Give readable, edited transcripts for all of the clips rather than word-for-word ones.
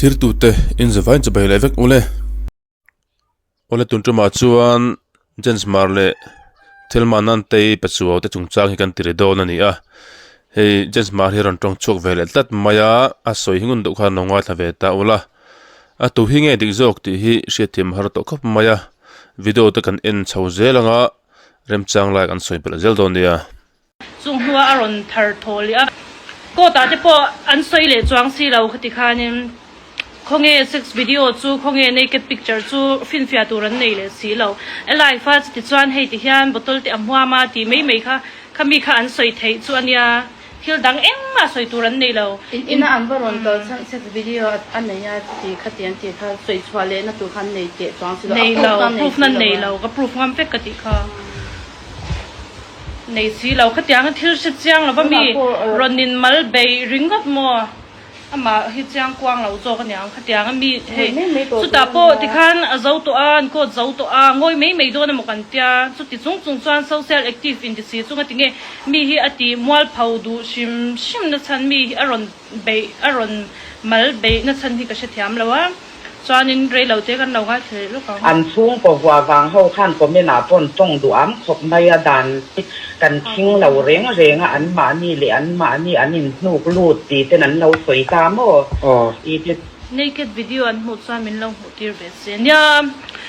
Thlirtute in zavain chu bei leh vek ule. Awle tun tumah chuan Jens Hmar leh Thelma Nantei Pachuau te chungchang hi kan ti ri dawn a ni a. Hei Jens Hmar hi a rawn tawng chhuak ve leh tlat mai a, a sawi hi ngun deuh khan lo ngaithla ve ta ula. A tu hi nge dik zawk tih hi hriatthiam a har tawh khawp mai a, video te kan en chho zel anga remchang lai kan sawi belh zel dawn nia. Chung hnua a rawn thar thaw leh a, court ah te pawh an sawi leh chuang si lo khati khanin khawnge sex video chu khawnge naked picture chu finfiah tur an nei leh si lo. A live a chuti chuan hei ti hian bottle te a hmuam a tih mai mai kha khami kha an sawi theih chu a nia. Thil dang engmah sawi tur an nei lo. In ina an va rawn kal chhan sex video a nei a chuti khati an tih kha sawi chhuah lehna tur kha an nei teh chuang si lo. Nei lo, proof na nei lo, ka proof ngam vek ka tih kha. Nei si lo, khatianga thil hre chiang lova mi rawn in mal bei ringawt maw? Amah hi chiang kuang lo zawk aniang khatiang a mi hei chutah pawh tikhan a zo tawh a an court zo tawh a ngawi mai mai dawn emaw kan tia chuti chung chung chuan social active inti si chunga tinge mi hi a ti mualpho duh hrim hrim na chhan mi hi a rawn beih a rawn mal beih na chhan hi ka hrethiam lo a. Chuanin rei lo te kan lo ngaithla leh lawk ang. An chhungkaw vua vang ho khan comment ah pawh an tawng duh am khawp mai a, dan hi kan khing lo reng reng a, an mahni leh an mahni an in hnuk lut tih ten an lo sawi ta maw? I ti. Naked video an hmuh chuan min lo hmuh tir ve se. Nia,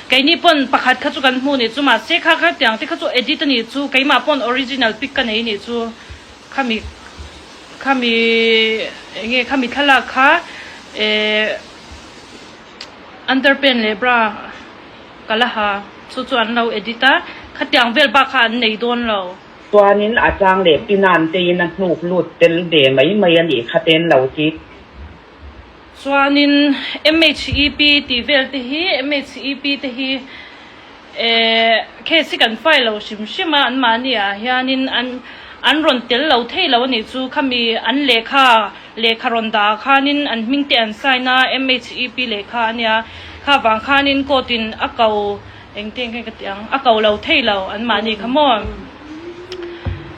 keini pawn pakhat kha chu kan hmuh nih chu, mahse kha kha tiang te kha chu edit a nih chu, keimah pawn original pic ka nei nih chu, khami khami enge khami thlalak kha eh. Underpant leh bra ka la ha, chu chu an lo edit a, khatiang vel bak kha an nei dawn lo. Chuanin a chang leh pinan tein a hnuk lut tel ve mai mai a nih kha ten lo ti. Chuanin MHEP tih vel te hi, MHEP te hi Eh, case hi kan file lo hrim hrim a, anmahni ah hianin an an rawn tel lo thei lo a nih chu, khami an lehkha lehkha rawn dah ah khanin an hming te an sign a, MHEP lehkha a nia, kha vang khanin court in a ko engtin nge ka tih ang, a ko lo thei lo anmahni kha maw.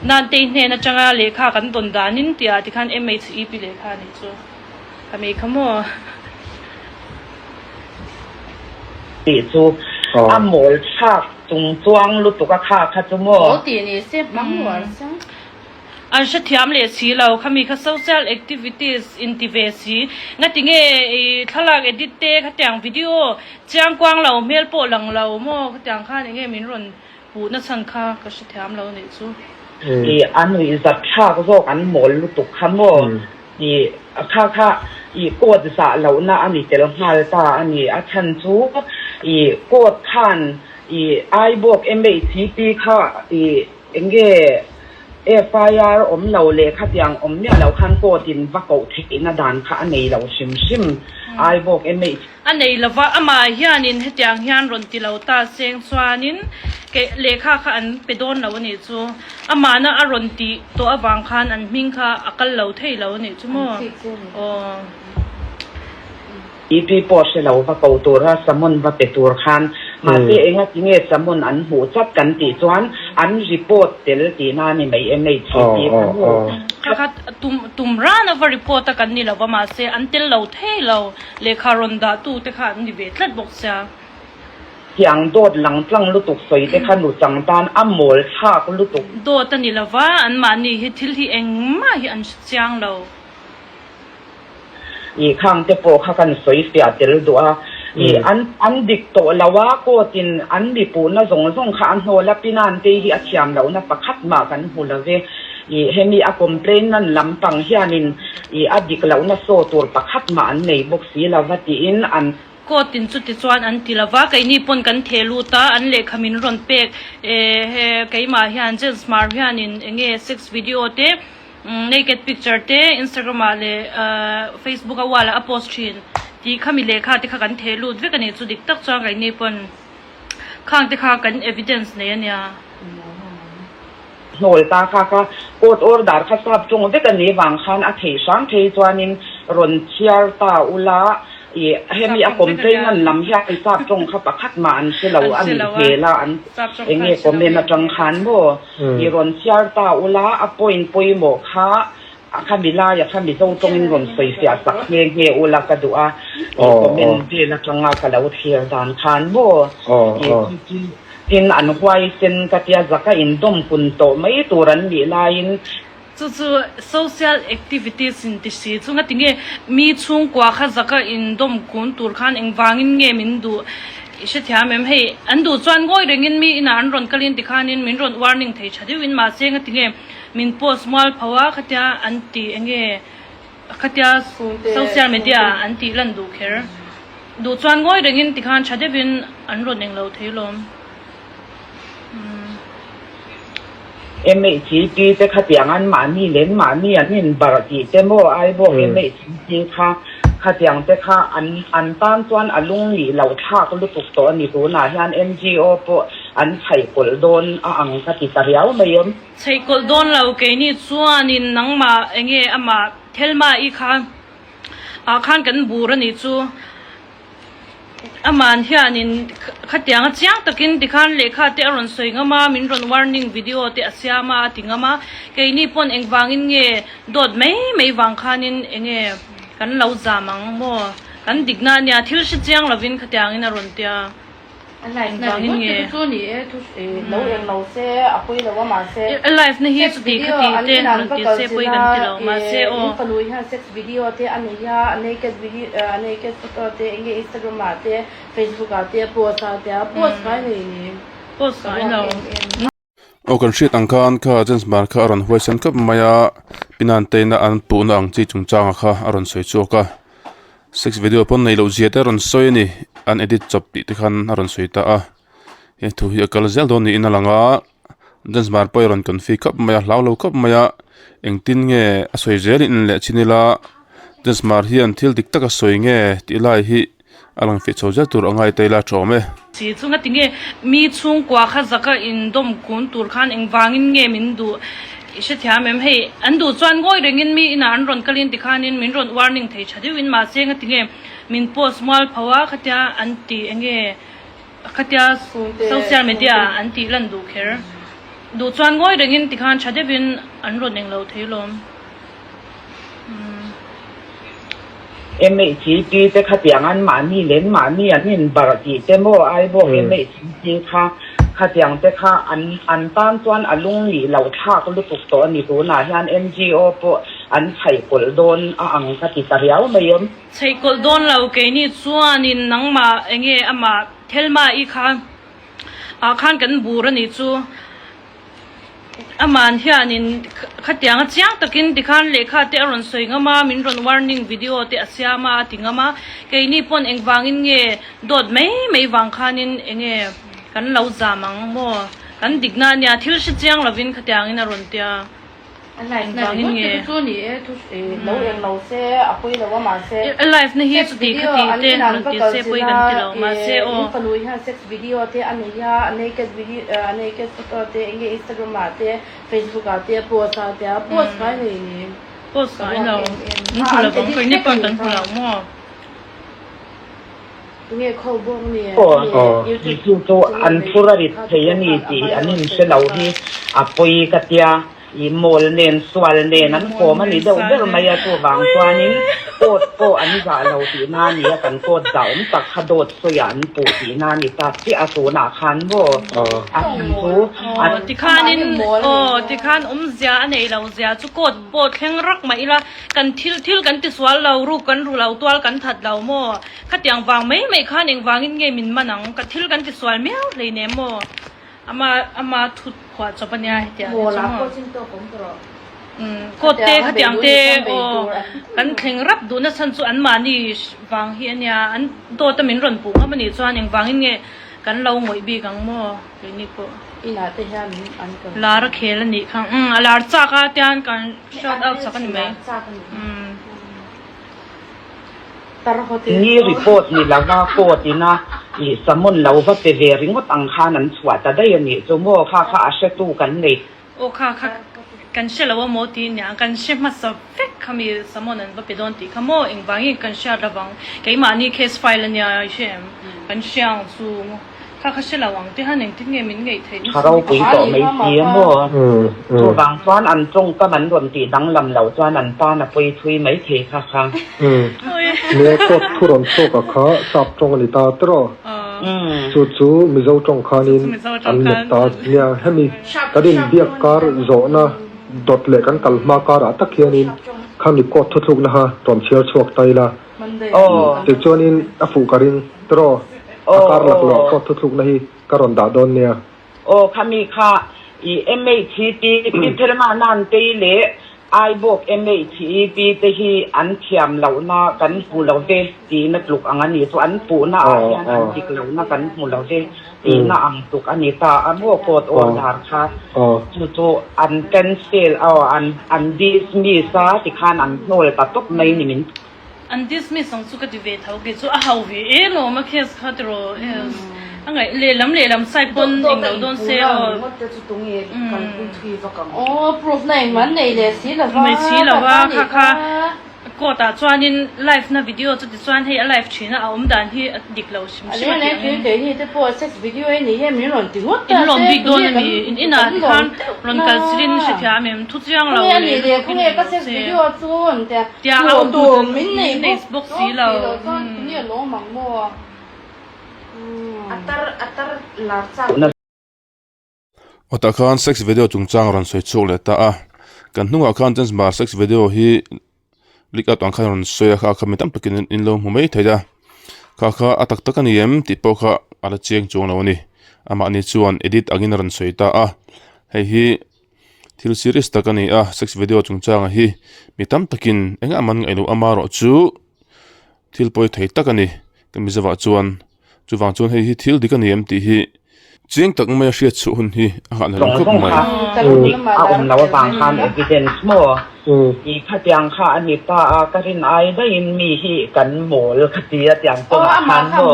Nantei hnen atanga lehkha kan dawn danin tih ah tikhan MHEP lehkha a nih chu. Ka mei kha maw? Tih chu a mawl thlak chung chuang lutuk a kha kha chu maw? Mawl tih ni se hmang nuar sa. An hrethiam leh si lo, khami kha social activities in ti ve si. Ngati nge i thlalak edit te khatiang video chiang kuang lo hmel pawh lang lo maw khatiang khan enge min rawn Puh na chhan kha ka hrethiam lo nih chu. I a nuihzat thlak zawk an mawl lutuk kha maw? I kha kha i court zah lohna a ni tel nghal ta a ni. A chhan chu i court khan i Aibawk MHCP kha i enge FIR awm lo leh khatiang awm miah lo khan court in va koh theihna dan kha a nei lo hrim hrim. Aibawk MHCP. A nei lova, amah hianin hetiang hian rawn ti lo ta seng chuanin kei lehkha kha an pe dawn lo a nih chu. Amahna a rawn tih tawh avang khan an hming kha a kal lo thei lo a nih chu maw? Aw. EP pawh hre lo va ko tura summon va pe tur khan mahse enga ti nge summon an hmuh chat kan tih chuan an report tel tihna a ni mai MHCP kha maw? Kha kha tum tum rana va report a kan ni lova mahse an tel lo thei lo. Lehkha rawn dah tu te kha an ni ve tlat bawk sia. Tiang dawt lang tlang lutuk sawi te kha nuchang tan a mawl thlak lutuk. Dawt a ni lova, anmahni hi thil hi engmah hi an hre chiang lo. I khang te pawh kha kan sawi fiah tel duh a, i an an dik tawh lo a, court in an mi puhna zawng zawng kha a hnawl a, Pinan te hi a thiam lohna pakhat mah kan hmu lo ve. I hemi a complain nan lampang hianin i a dik lohna saw tur pakhat mah an nei bawk si lova tiin an. Court in chuti chuan an ti lova, keini pawn kan theh lut a, an lehkha min rawn pek e he keimah hian Jens Hmar hianin enge sex video te naked picture te Instagram ah leh Facebook a wall ah a post thin tih khami lehkha te kha kan theh lut vek a ni chu dik tak chuan keini pawn khang te kha kan evidence nei a nia. Hnawl ta kha kha court order kha sap tawng vek a ni vang khan a thei hram phei chuanin rawn chhiar ta ula i hemi a complaint an lam hian sap tawng kha pakhat mah an hre lo a nih hmel a an enge comment atang khan maw i rawn chhiar ta ula a point pawimawh kha. Khami laia kha Mizo tawngin rawn sawifiah sak nghe nghe ula ka duh a, i comment vel atanga ka lo thlir dan khan maw i tin an huaisen ka tia zaka indawm kun tawh mai tur an nih laiin. Chu chu social activities in ti si chu nga tinge mi chhungkua kha zaka indawm kun tur khan engvangin nge min duh i hrethiam em hei an duh chuan ngawi rengin mi inah an rawn kalin tikhanin min rawn warning thei tha deuhin mahse nga tinge Min post mual pho a khatia an ti enge khatia social media ah an tih lan duh kher duh chuan ngawi rengin tikhan tha deuhin an rawn englo thei lawm. MHCP te khatiang an mahni leh an mahni an inbarh tih te maw Aibawk MHCP kha khatiang te kha an an tan chuan a lung nih loh thlak lutuk tawh a ni tunah hian NGO pawh an chhaihkawlh dawn a ang ka ti ta riau mai em. Chheihkawlh dawn lo keini chuanin nangmah enge amah Thelma-i kha ah khan kan bur a nih chu. Aman hianin khatianga chiang takin tikhan lehkha te a rawn sawi ngam a, min rawn warning video te a siam a a ti ngam a. Keini pawn engvangin nge dawt mai mai vang khanin enge kan lo zam ang maw? Kan dikna a nia thil hre chiang lovin khatiangin a rawn tia. A live na ringawt te chu chu ni e thu lo eng lo se a pawi lo a mahse A live na hi sex chuti video khati an te inah an rawn va ti kal se pawi chilh kan a ti lo mahse eh aw. in fanu hian sex video te a nei a a naked video a naked photo te enge Instagram ah te Facebook ah te a post a tia post ngai nei ni Post ka ngai ruak lo. em em. Aw kan hriat ang khan kha James Hmar kha a rawn huaisan khawp mai a, Pinanteina an puhna ang chi chungchanga kha a rawn sawi chhuak a, sex video pawn nei loh zia te a rawn sawi a ni, an edit chawp tih te khan a rawn sawi ta a, he thu hi a kal zel dawn niin a lang a, James Hmar pawh hi a rawn confi khawp mai a, hlau lo khawp mai a, engtin nge a sawi zel in leh chin ila James Hmar hian thil dik tak a sawi nge tih lai hi. A lang feh chho zel tur a ngai ta ila tha awm e. Si chu ngati nge mi chhungkua kha zaka indawm kun tur khan engvangin nge min duh i hrethiam em hei an duh chuan ngawi rengin mi inah an rawn kalin tikhanin min rawn warning thei tha deuhin mahse ngati nge min post mual pho a khatia an ti enge khatia social media ah an tih lan duh kher duh chuan ngawi rengin tikhan tha deuhin an rawn englo thei lawm. MHCP te khatiang an mahni leh an mahni an inbarh tih te maw Aibawk MHCP kha khatiang te kha an an tan chuan a lung nih loh thlak lutuk tawh a ni tunah hian NGO pawh an chhaihkawlh dawn a ang ka ti ta riau mai em. Chhaihkawlh dawn lo keini chuanin nangmah enge amah Thelma-i kha ah khan kan bur a nih chu. Aman hianin khatianga chiang takin tikhan lehkha te a rawn sawi ngam a, min rawn warning video te a siam a a ti ngam a, keini pawn engvangin nge dawt mai mai vang khanin enge kan lo zam ang maw, kan dikna ania thil hre chiang lovin khatiangin a rawn tia. A live na Engvangin ringawt nge? te chu ni e thu lo eng lo se a pawi lo a mahse A live na hi sex chuti video khati an te inah an rawn va ti kal se pawi chilh kan a ti lo mahse eh aw. in fanu hian sex video te a nei a a naked video a naked photo te enge Instagram ah te Facebook ah te a post a tia post ngai nei ni Post ka ngai ruak lo em em an a hmu an lovang edit keini vek pawn a kan nih hmu kha. lo maw. Tunge kho bawk ni Aw nge YouTube chu chu channel an nei phur a rit kha thei a pawh ni khan a tih an viral inhre thei lo bawk a. hi a pawi ka tia. I mawl nen sual nen an Mawl kawm a nen ni deuh sual ber nen. mai a, chuvang chuanin court pawh an zah lo tihna a ni a, kan court zah awm tak kha dawt sawiah an puh tihna a ni ta chiah a tunah khan maw a chhan chu Aw tikhanin aw tikhan awmzia a nei lo zia chu court pawh thleng rak mah ila kan thil thil kan ti sual lo ruk kan ru lo tual kan that lo maw khatiang vang mai mai khan engvangin nge min man ang ka thil kan ti sual miau hleinem maw. Ama ama thut khuah chawp a nia hetiang hi chu maw. Umm court te khatiang te aw kan thleng rap duhna chhan chu anmahni vang hi a nia an dawt a min rawn puh ngam a nih chuan engvangin nge kan lo ngawih bik ang maw keini pawh. Lar a khel a nih kha umm a lar chak a tian kan shout out sak a ni mai umm. Ni report ni lova court ina ih summon lo va pe ve ringawt ang khan an chhuah ta daih a nih chu maw kha kha a hretu kan nei. Aw kha kha kan hre lo a maw ti nia kan hre hmasa vek kha mi summon an va pe dawn tih kha maw engvangin kan hriat lovang keimahni case file a nia i hre em kan hria ang chu. Kha kha hre lo ang te han engtin nge min ngeih theih Tha ropui tawh mai si a maw? Chuvang chuan an tawngkam an rawn tih danglam loh chuan an tan a pawi thui mai thei kha kha. Nia court thu rawn chhuak a kha sap tawng a ni ta tiraw? Chu chu Mizo tawng khanin an let ta nia. Hemi kan inbiak kar zawhna dawt leh kan kal hma karah tak hianin khami court thuthlukna kha rawn chhiar chhuak ta ila. Tichuanin a fuh ka ring tiraw? A kar laklawh court thuthlukna hi ka rawn dah dawn nia. Aw khami kha i MHP Pi Thelma Nantei leh Aibawk MHEP te hi an thiam lohna kan hmu lo ve tihna tluk ang a ni chu an puhna ah hian an dik lohna kan hmu lo ve tihna ang tluk a ni ta a maw court order kha chu chu an cancel aw an an dismiss a tikhan an hnawl ta tawp mai ni min An dismiss ang chu ka ti ve tho kei chu a hau ve em awm a case kha tiraw yes a ngaih lehlam lehlam side pawn eng lo dawn se aw Aw proof na engmah an nei leh si lova nei si lova kha kha court ah chuanin live na video chu tichuan hei a live thin a a awm dan hi a dik lo hrim hrim a tih angin. Keini te pawh sex video hi ni hian min rawn ti ngawt ta In lawm se bik dawn tunge a kan mi in inah kan lawm khan deuh rawn na kal chirin hrethiam em thu chiang lo Khawnge a leh nih leh lutuk in khawnge in ka lawm sex se. video chu an tia Tia hmuh a tur min nei min nei bawk bawk si lo. Chuan tunge lawm ang maw. Aw tah khan sex video chungchang rawn sawi chhuak leh ta a, kan hnungah khan chuan bar sex video hi leak out ang khan rawn sawi a kha kha mi tam takin in lo hmu mai thei a, kha kha a tak tak a ni em tih pawh kha a la chiang chuang lo a ni, amahni chuan edit angin a rawn sawi ta a, hei hi thil serious tak a ni a sex video chungchangah hi mi tam takin engah man ngaih loh amaherawh chu thil pawi thei tak a ni ka Mizovah chuan. Chuvang chuan hei hi thil dik a ni em tih hi chiang tak maia hriat chhuah hun hi a nghah hlelh khawp mai. Thu dik a awm loh avang khan evidence maw tih khatiang kha a ni ta a, ka rin ai daihin mi hi kan mawl ka ti a tiang kawngah khan maw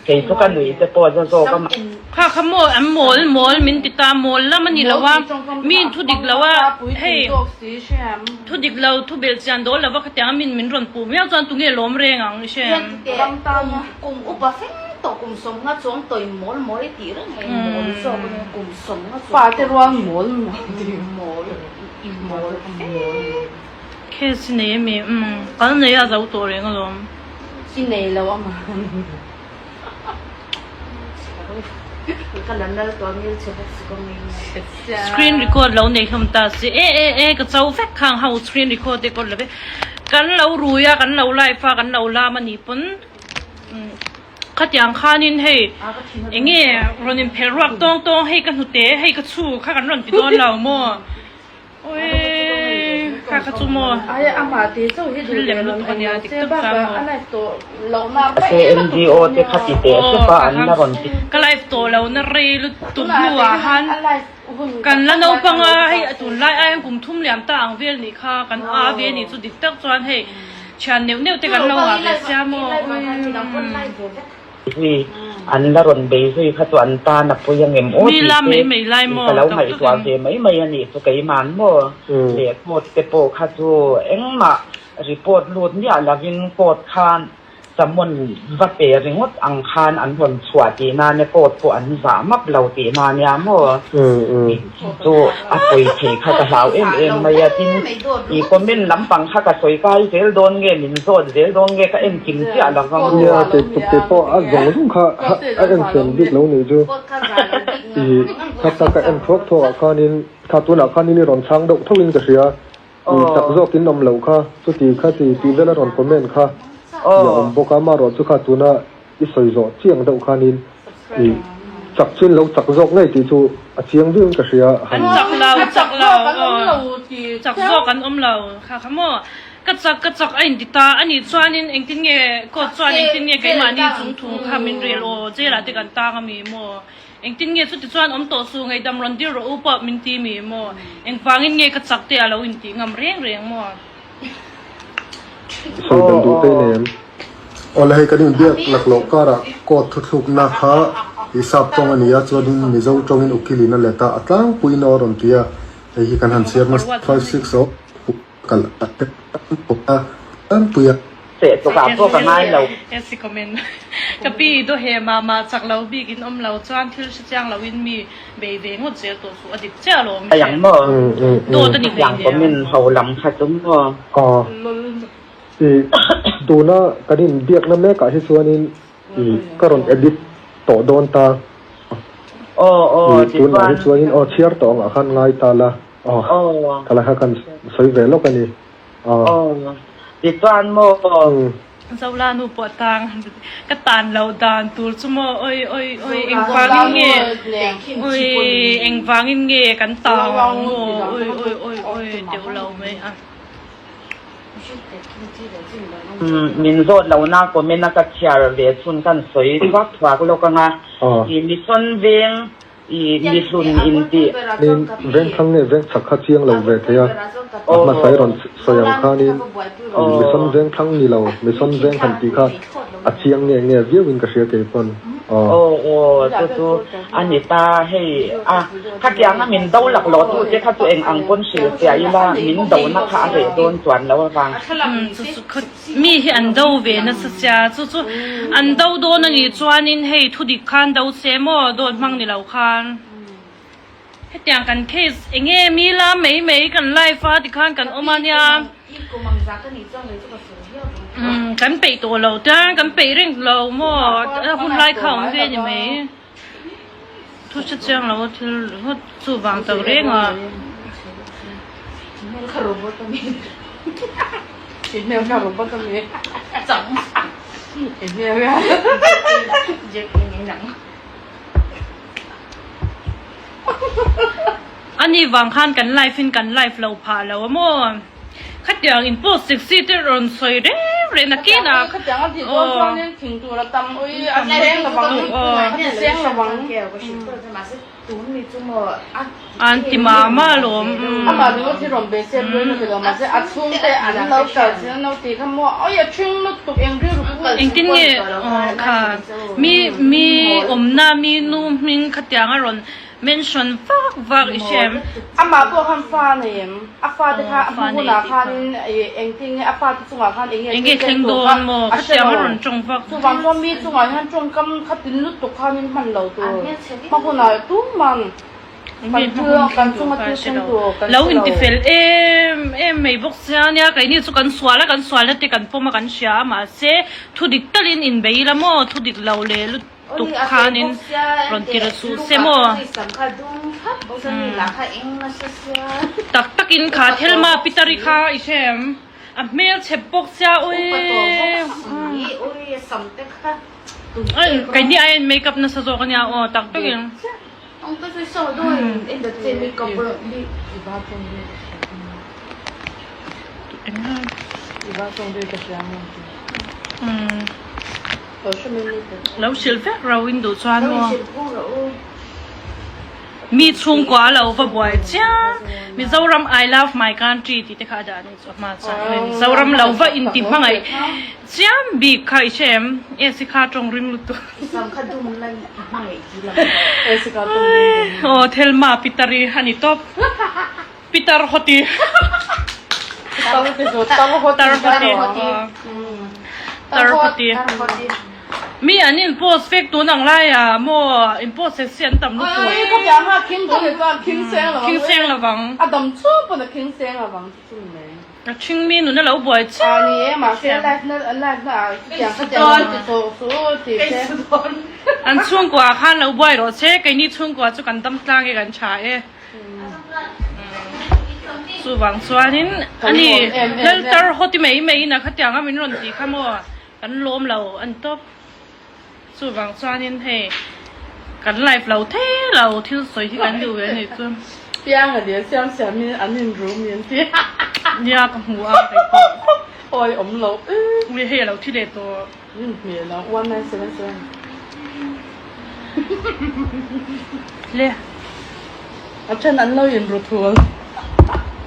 kei chu ka nuih te pawh za zawk a. Kha kha maw an mawl mawl min ti ta mawl lam a ni lo a, mi in thu dik lo a hei thu dik lo thu belh chian dawl lo va khatiang a min min rawn puh miau chuan tunge lawm reng ang i hre em. Kum upa feng tawh kum sawmnga chuang tawih mawl mawl i tih reng mai mawl zawk a nia kum sawmnga chuang Fate rual mawl mawl tih mawl i mawl fe. Case i nei ami? Umm kal nei a zo tawh reng alawm. I nei lo ama. Ka la nal tawh a ngil chhe bawk si ka ngei ngai. Screen record lo nei hlawm ta si e e e ka cho vek khang ho screen record te kawn love kan lo rui a kan lo live a kan lo lam a nih pawn khatiang khanin hei enge rawn in phelh ruak tawng tawng hei ka hnute hei ka chhu kha kan rawn ti dawn lo maw. Awii kha kha chu maw thil lem lutuk a nia dik tak chuan maw NGO te kha ti teh hrep a an la rawn ti. Ka live tawh lo na rei lutuk hnuah han kan la naupang a hei a tunlai aiin kum thum liam ta ang vel nih kha kan a ve nih chu dik tak chuan hei thian neuh neuh te kan lo ngah ve sia maw awii. Zui an la rawn bei zui kha chu an tan a pui ang em aw Mi tih la te mai mai lai maw ka lo tak tak ngaihtuah in. ve mai mai a nih chu keiman maw leh court te pawh kha chu engmah report lut miah lovin court khan summon va pe ringawt ang khan an rawn chhuah tih nane court pawh an zah map lo tih na nia maw chu a pawi thei kha ka hlau em em mai a tin i comment lampang kha ka sawi kai zel dawn nge min zawt zel dawn nge ka en kim chiah lo va maw. Nia kei tuk te pawh a zawng zawng kha a en thiam bik lo nih chu i kha ta ka en thuak thuak ah khanin kha tunah khanin i rawn chhang deuh tho in ka hria i chak zawk in awm loh kha chuti kha ti tih vel a rawn comment kha i a awm bawk a amaherawh chu kha tuna I sawi zawh chiang deuh khanin i chak chin lo chak zawk ngei tih chu a chiang viau in ka hria han. An chak lo, chak lo aw, chak zawk an awm lo kha kha maw, ka chak ka chak a inti ta a nih chuanin engtin nge court chuan engtin nge keimahni chung thu kha min rel aw jail ah te kan tang ami maw, engtin nge chuti chuan awm tawh su ngaihdam rawn dir rawh u pawh min ti mi maw, engvangin nge ka chak te a lo intih ngam reng reng maw. Sawi belh duh te nei em? Awle hei kan inbiak laklawh karah court thuthlukna kha i sap tawng a ni a, chuanin Mizo tawngin ukilin a let a, a tlangpuiin aw a rawn ti a, hei hi kan han chhiar hmasa five six aw kal a tlangpui a. Seh tukah pawh ka ngai lo. Esi comment. Ka pi daw he mah mah chak lo bik in awm lo chuan thil hre chiang lo in mi bei ve ngawt zel tawh suh a dik chiah lo awm Ayang maw? Dawt a ni hlei Khatiang hle. comment ho lam kha chu maw? Aw. I tuna kan inbiakna mekah hi chuanin i ka rawn edit tawh dawn ta. Aw aw I tunah hi tichuan. chuanin aw chhiar tawh angah khan ngai ta la. Aw Aw. ka la kha kan sawi ve lawk a ni. Aw. Aw tichuan maw? Zola nu pawh tang ka tan loh dan tur chu maw oi oi oi engvangin nge oi engvangin nge kan tang ang maw oi oi oi oi teuh lo mai a. Min zawt lohna comment a ka chhiar ve chhun kan sawi thuak thuak lawk anga i mission veng I mihlun in tih. Nin vengthlang nge vengchhak kha chiang lo ve thei a, a hmasa i rawn sawi ang khanin mission vengthlang ni lo, mission veng han tih kha a chiang nge nge viau in ka hria kei pawn. Aw aw chu chu a ni ta hei a, khatianga min do laklawh tu te kha chu eng ang pawn hrilh fiah ila min do na kha a reh dawn chuan lo avang. Chu chu kha mi hi an do ve nasa sia, chu chu an do dawn a nih chuanin hei thudik khan do se maw dawt hmang ni lo khan hetiang kan case eng nge mi la mai mai kan live a tikhan kan awm a nia umm kan peih tawh lo chuan kan peih reng lo maw hun lai kha a awm ve a ni mai thu hre chiang lo a thil ringawt chuvang tak reng a. Ani vang khan kan live in kan live lo phah lo a maw? Khatiang in post sexy te rawn sawi reng reng nakin ah An ti mah mah alawm. Engtin nge kha mi mi awmna mi nu hming khatiang a rawn mention vak vak i hre em? Amah pawh khan fa a nei em? A fate kha a hmu hunah khan engtin nge a fate chungah khan eng nge thil thleng tur kha a hre lo. Chuvang chuan mi chungah hian tawngkam kha tin lutuk khanin hman lo tur hma hunah tuman kan thil kan chunga thil thleng tur kan hre lo. Lo intifel em em mai bawk sia nia keini chu kan sual a kan sualna te kan pawm a kan hria a mahse thu dik talin inbei ila maw thu dik lo leh lutuk tuk khanin rawn ti ra suh se maw? Tak takin kha Thelma Pitari kha i hre em? A hmel chep bawk sia ui. Keini aiin make up nasa zawk ania aw tak takin. Lo hrilh vek ro in duh chuan maw? Mi chhungkua a lo va buai chiang. Mizoram I love my country tih te kha a dah a nih chu a hma chuan. Mizoram lo va inti hmangaih chiam bik kha i hre em? Esi kha tawng ring lutuk. Aw Thelma Pitari a ni tawp. Pitar hawti. Tar hawti. Tar hawti. Mi an in post vek tun ang lai ah maw in post sexy an tam lutuk. Khing seng lovang. A ṭhing mi nun a lo buai chiah. An chhungkua ah khan lo buai rawh che keini chhungkua chu kan dam tlang e kan tha e. Chuvang chuanin ani Laltar hawti mai mai in a khatiang a min rawn tih kha maw kan lawm lo a ni tawp. Chuvang chuanin hei kan live lo thei lo thil sawi hi kan duh ve a nih chu. Pianga leh siam siam in an in ru min ti. Nia ka hmu a kei pawh. Awi awm lo e. Ui hei a lo thi leh tawh. Min hmel a 1977. Le. A then an lo in ru thul.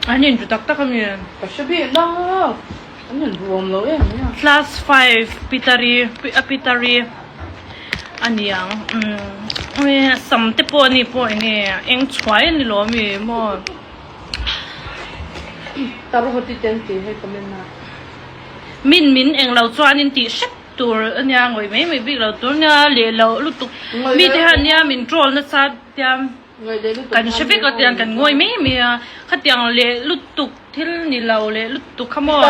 An in ru tak tak a mi. Ka hre bik lo. An in ru awm lo em mai a. Class 5 Pitari a Pitari a niang umm sam te pawh ani pawh enge eng chhuai a ni lo ami maw. Tar hawti ten tih hei comment a. Min min englo chuan in tih hrep. tur ania ngawih mai mai bik lo tur ania leh loh lutuk mi te hian nia min troll nasa tia kan hre vek lo tiang kan ngawi mai mai a khatiang leh lutuk thil ni lo leh lutuk kha maw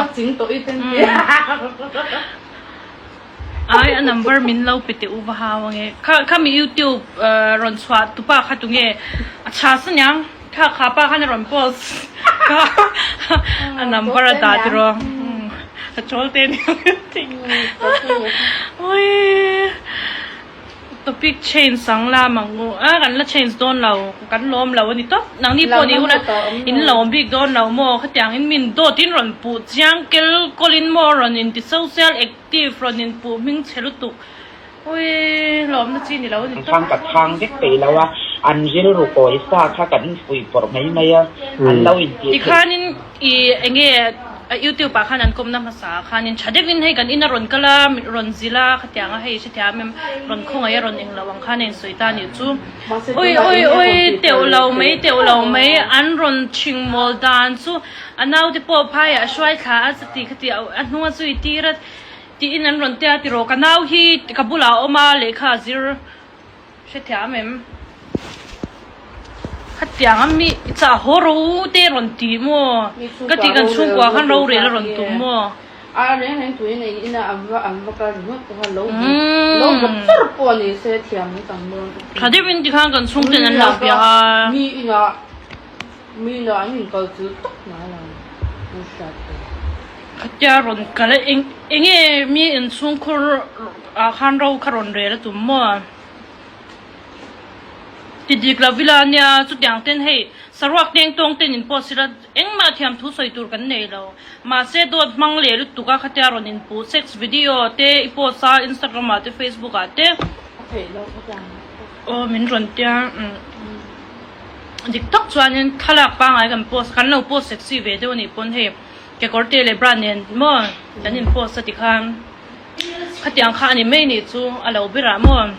ai a number min lo pe teh u va hau ange kha khami youtube rawn chhuah tupa kha tunge a chha sa niang kha kha pa khan a rawn post kha a number a dah tiraw a chawl te niang ui. Topic change ang la mang u a kan la change dawn lo kan lawm lo a ni tawp nangni pawh ni ula in lawm bik dawn lo maw khatiang in min dawt in rawn puh chiang kel kawl in maw rawn in ti social active rawn in puh hming chhe lutuk ui lawmna chi ni lo a ni tawp. Khan ka chhang vek peih lo a, an rilru kawi sa kha kan fuih pawrh mai mai a, an lo intih theih. Tikhanin i enge YouTube ah khan an kawmna hmasa ah khanin tha deuhin hei kan in a rawn kal a, rawn zil a khatiang a hei hrethiam em rawn khawngaih a rawn englo ang khan a insawi ta anih chu. Ui ui ui teuh lo mai teuh lo mai an rawn chhing mawl dan chu a naute pawh phaiah a hruai thla a chuti khati a hnung a zui tir a tiin an rawn tia tiraw ka nau hi ka bulah a awm a lehkha a zir Hrethiam em? Khatiang a mi chah haw ro te rawn ti maw? Ka tih kan chhungkua khan rorel a rawn tum maw? A reng reng tuin ei ina an va an va kal ringawt pawh kha lo lo vawk char pawh ni se thiam an tam dawn ka ti. Tha deuhin tikhan kan chhungten an lo bia a. Mi ina mi ina an inkal chilh tak ngai lo an hriat tur. Khatia rawn kal a eng enge mi inchhungkhur ah khan ro kha rawn rel a tum maw? Ti dik lo vila ania chutiang ten hei saruak teng tawng ten in post ila engmah thiam thu sawi tur kan nei lo. Mahse dawt hmang leh lutuk a khatia rawn in puh sex video te i post a Instagram ah te Facebook ah te aw min rawn tia dik tak chuanin thlalak pangngai kan post kan lo post sexy ve deuh anih pawn hei kekawr te leh bra nen maw kan in post a tikhan. Khatiang kha a ni mai nih chu a lo ber ah maw?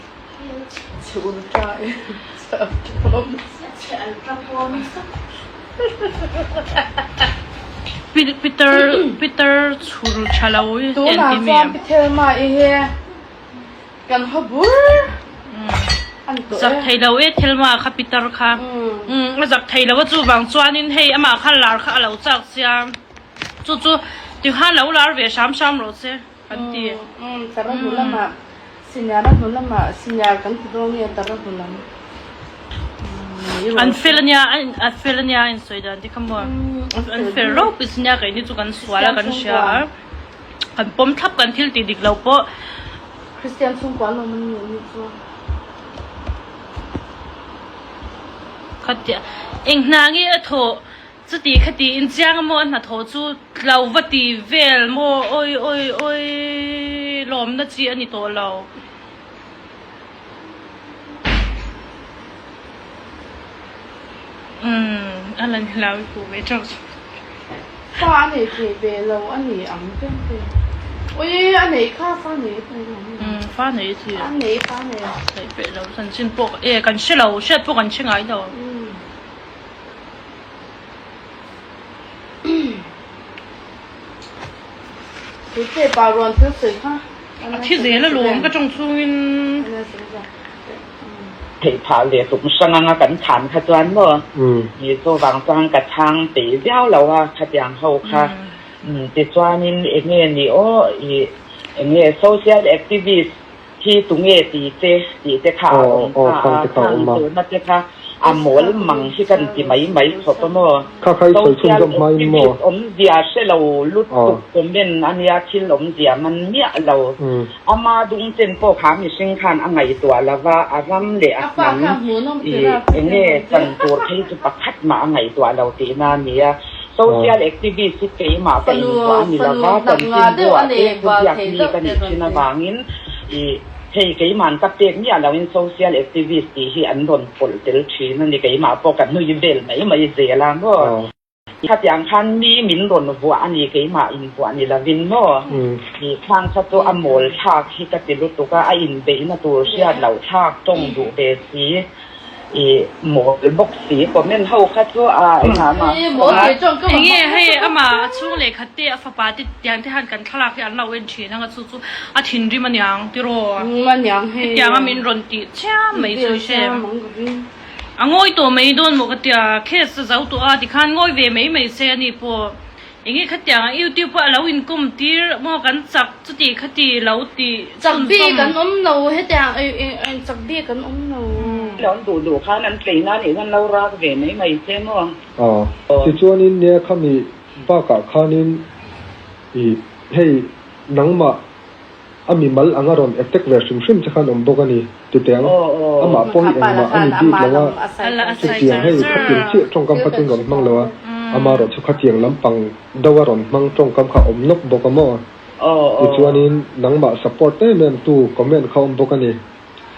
Peter Peter chhur tha lo i Tunah chuan Pi Thelma i hi kan haw bur a ni tawh e. Zak thei lo e Thelma kha Peter kha. A zak thei lo a chuvang chuanin hei amah kha lar kha a lo chak sia. Chu chu tikhan lo lar ve hram hram rawh se kan ti. Umm tara hnu lamah senior a hnu lamah senior kan ti dawn nge tara hnu lam. An fel ania a fel ania a insawi dan te kha maw an fel ropui si nia keini chu kan sual a kan hria a kan pawm thlap kan thil tih dik lo pawh. Kristian chhungkua an awm anih anih chu. Khatia eng hna nge a thawh Chuti khati in chiang a maw a hnathawh chu tlo va ti vel maw awi awi awi lawmna chi a ni tawh lo. Umm a la ni lo i puh ve teuh chu. Fa a nei thei ve lo a ni ang tlem te. Awi a nei kha fa nei a thei lo. Umm fa nei a thei. A nei fa nei. Theih ve lo chanchin pawh e kan hre lo hriat pawh kan hre ngai lo. A thi zel alawm ka tawng chhungin. Theih phah leh tum hrang anga kan chhan kha chuan maw ni chuvang chuan ka chhang peih viau lo a khatiang ho kha tichuanin enge ni aw ih enge social activist Hi tunge ti che tih te kha a awm ta a, khang turna te kha a mawl mang hi kan ti mai mai khawp a maw? Social activist awmzia hre lo lutuk comment a nia, thil awmzia man miah lo. Ama dung chen pawh kha mihring khan a ngaihtuah lo va, a ram leh a hnam i enge chan tur phei chu pakhat mah a ngaihtuah lo tihna a nia. Social activist hi keimah ka invuah a ni lo va, chanchinbuah te thuziak mi ka nih thin avangin ih hei keima'n ka pek miah loin social activist tih hi an rawn pawlh tel thin a ni, keimah pawh ka nui vel mai mai zel a maw. Khatiang khan mi min rawn vuah a ni, keimah invuah ni lovin maw. Ih khang kha chu a mawl thlak hi ka ti lutuk a, a inbeihna tur hriat loh thlak tawng duh ve si. I mawl bawk si comment ho kha chu a engah mah Enge hei amah a chhung leh khat te a fapa te tiang te hian kan thlalak hi an lo en thin anga chu chu a thinrim aniang tiraw hetiang a min rawn tih chiam mai chu i hre a ngawi tawh mai dawn maw ka tia case a zo tawh a tikhan ngawi ve mai mai se ani pawh. Enge khatiang a youtube a lo inkawm tir maw kan chak chuti khati lo tih Chak bik an awm lo hetiang chak bik an awm lo. Lo an duh duh khan an tlei na nih khan lo rak ve mai mai che maw. Aw tichuanin nia khami bakah khanin i hei nangmah A mimal anga rawn attack ve hrim hrim che khan awm bawk a ni ti teh ang. Amah pawh hi engmah a ni bik lo a, chutiang hei khatiang chiah tawngkam kha chuan rawn hmang lo a, amaherawh chu khatiang lampang deuh a rawn hmang tawngkam kha awm nawk bawk a maw? Tichuanin nangmah support em em tu comment kha awm bawk a ni.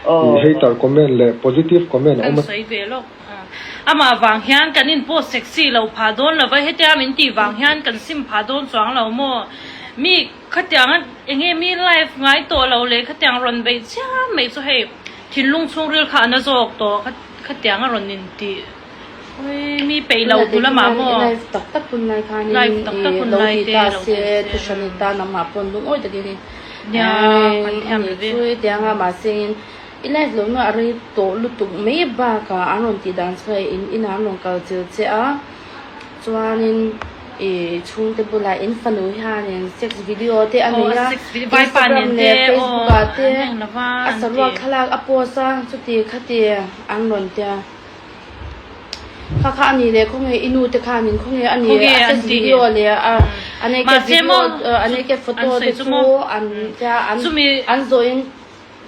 I hater comment leh positive comment a awm a. Kan sawi ve lawk. Amah vang hian kan in post sexy lo phah dawn lo va, hetia min tih vang hian kan sim phah dawn chuang lo maw? Mi. Khatiang enge mi live ngai tawh lo le khatiang rawn beih chiam mai chu hei thinlung chhungril kha a na zawk tawh khatiang a rawn in tih ui mi peih lo tu lamah maw live tak tak hun lai khan live tak tak hun lai te lo ti ta se thu hran i ta nangmah pawn lungawi takin i nia kan thiam lo ve chui tiang a mahse in i live lo na a rei tawh lutuk mai bakah an rawn tih dan chu hei in inah an rawn kal chil che a. Chuanin i chhungte bulah in fanu hianin sex video te a nei a, Instagram leh Facebook ah te a saruak thlalak a post a, chuti khati an rawn tia. Kha kha a nih leh khawnge i nu te khanin khawnge a nih a sex video leh a a naked video a naked photo te chu an tia an zawhin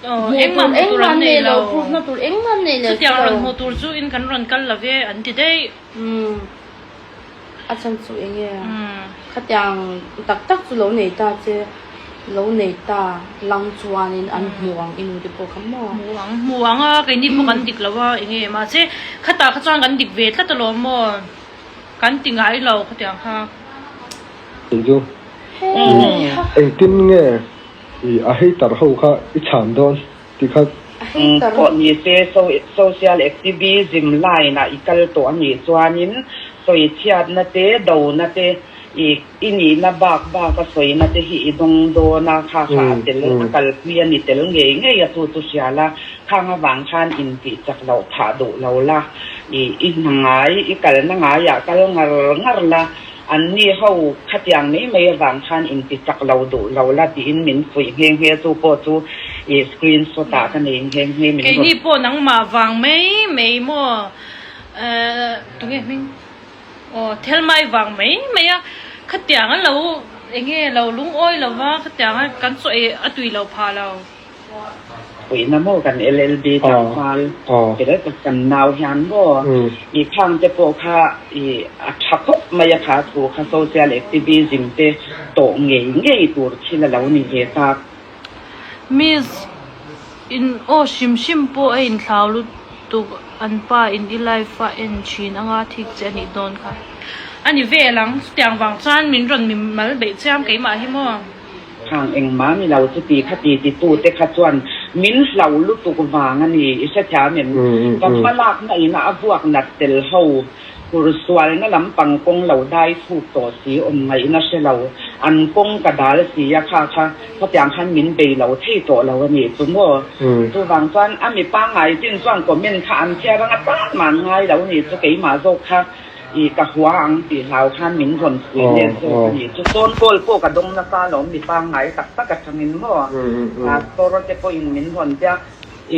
Engmah hmuh tur an nei lo. Proof na tur engmah an nei leh si lo. Chutiang rawn hmuh tur chu in kan rawn kal lo ve an ti daih. Umm a chhan chu eng nge a? Khatiang tak tak chu lo nei ta che, lo nei ta lang chuanin an hmu ang i nu te pawh kha maw? Hmu ang, hmu ang a, keini pawh kan dik lo a, eng nge mahse khatah kha chuan kan dik ve tlat alawm maw? Kan ti ngai lo khatiang kha. Tih chu engtin nge I a hater ho kha i chhan dawn tih kha. Pawh ni se social activism line ah i kal tawh a nih chuanin sawichhiatna te, dona te, i i nihna bak bak a sawina te hi i dawng dawn a, kha kha a tel a kalpui a ni tel ngei ngei a chu chu hria la, khang avang khan intih chak loh phah duh lo la, i i hna ngai i kalna ngaiah kal ngar ngar la. Anni ho khatiang mai mai avang khan inti chak lo duh lo la tiin min fuih nghe nghe chu pawh chu i screen shot ah ka nei nghe nghe min rawn. Keini pawh nangmah vang mai mai maw eh tunge hming aw Thelmai vang mai mai a khatiang a lo enge lo lungawi lo va khatiang a kan chaw ei a tui lo phah lo. Puihna maw kan LLB tlangval fel tak kan nau hian maw i khang te pawh kha i a tha khawp mai a kha thu kha social activism te tawh ngei ngei tur thil a lo ni ve tak. Miss in aw hrim hrim pawh a inthlau lutuk an pa in i live a en thin anga thik che anih dawn kha a ni vel ang chutiang vang chuan min rawn mimal beih chiam keimah hi maw. Khang engmah ni lo chuti kha ti ti tu te kha chuan min hlau lutuk vang a ni i hrethiam em? Ka hmalakna ina a vuak nat tel ho tur sualna lampang kawng lo dai chhuk tawh si awm ngaihna hre lo an kawng ka dal si a kha kha khatiang khan min bei lo thei tawh lo a nih chu maw? Chuvang chuan a mi pangngai chin chuan comment kha an chhiar anga tan mah an ngai lo ni chu keimah zawk kha I ka hua ang tih hlau khan min rawn pui let zawk a ni. Chu phone call pawh ka dawng nasa alawm mi pangngai tak tak atangin maw pastor te pawhin min rawn tia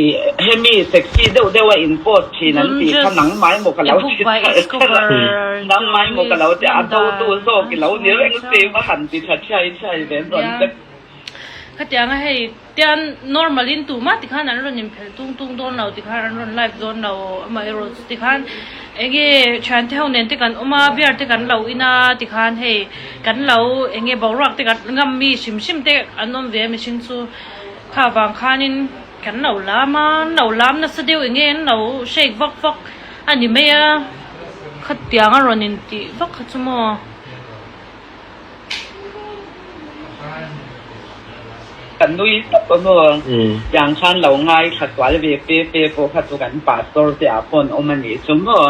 i hemi sexy deuh deuh a in post thin an tih kha nangmah emaw ka lo ti nangmah emaw ka lo ti a do tu zawk i lo ni reng si va han ti tha thiai thiai ve an rawn ti. Khatianga hei Tian normal in tumah tikhan an rawn inphelh tung tung dawn lo tikhan an rawn live dawn lo amaherawh chu tikhan enge thiante ho nen te kan awm a beer te kan lo in a tikhan hei kan lo enge boruak te kan ngam mi hrim hrim te an awm ve a mihring chu kha vang khanin kan lo lam a an lo lam nasa deuh enge an lo shake vak vak a ni mai a khatiang a rawn intih vak kha chu maw. Ka nui tawp a maw? Tiang khan lo ngaithla sual ve fe fe pawh kha chu kan pastor te ah pawh an awm a nih chu maw?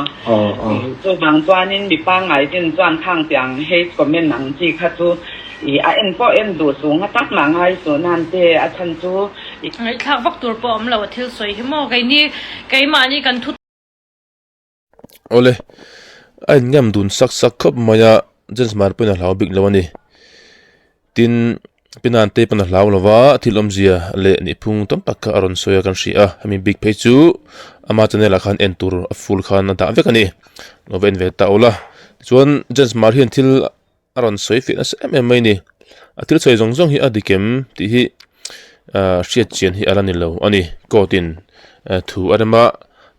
Chuvang chuanin mi pangngai ten chuan khang tiang hate comment ang chi kha chu i a en pawh en duh suh nga tak mah ngai suh nan te a chhan chu i. Ngaihthlak vak tur pawh a awm lo a thil sawi hi maw? Keini keimahni kan thu. Awle, a inngam dun sak sak khawp mai a, James Hmar pawhin a hlau bik lo a ni. Tin, Pinan te pawn a hlau lo va, thil awmzia leh nihphung tam tak kha a rawn sawi a kan hria a, hemi bik phei chu ama channel ah khan en tur a full khan a dah vek a ni. Lo va en ve ta ula. Tichuan James Hmar hian thil a rawn sawi fiah nasa em em mai a ni. A thil sawi zawng zawng hi a dik em tih hi ah hriat chian hi a la ni lo a ni. Court in thu a rem a,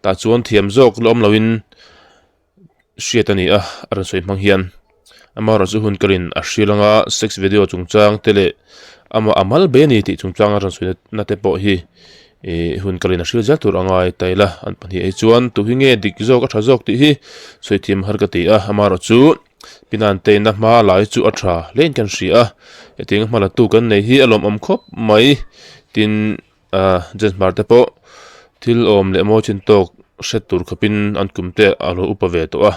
tah chuan thiam zawk la awm loin hriat a ni a, a rawn sawi hmang hian. Amaherawhchu hun kalin a hrilh anga sex video chungchang te leh amah a mal bai a ni tih chungchang a rawn sawi na te pawh hi ih hun kalin a hrilh zel tur a ngai ta ila. An pahnih hi chuan tu hi nge dik zawk a tha zawk tih hi sawi thiam har ka ti a, amaherawhchu Pinan teina hma lai chu a tha hlein kan hria a, hetiang a hma la tu kan nei hi a lawmawm khawp mai. Tin ah James Hmar te pawh thil awm leh mawi chin tawk hre tur khawpin an kum te a lo upa ve tawh a,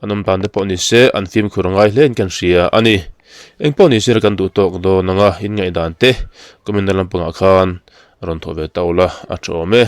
an awm dan te pawh ni se an fimkhur ngai hlein kan hria a ni. Eng pawh ni se kan duh tawk dawn ang a, in ngaihdan te comment na lampangah khan rawn thawh ve ta ula a tha awm e.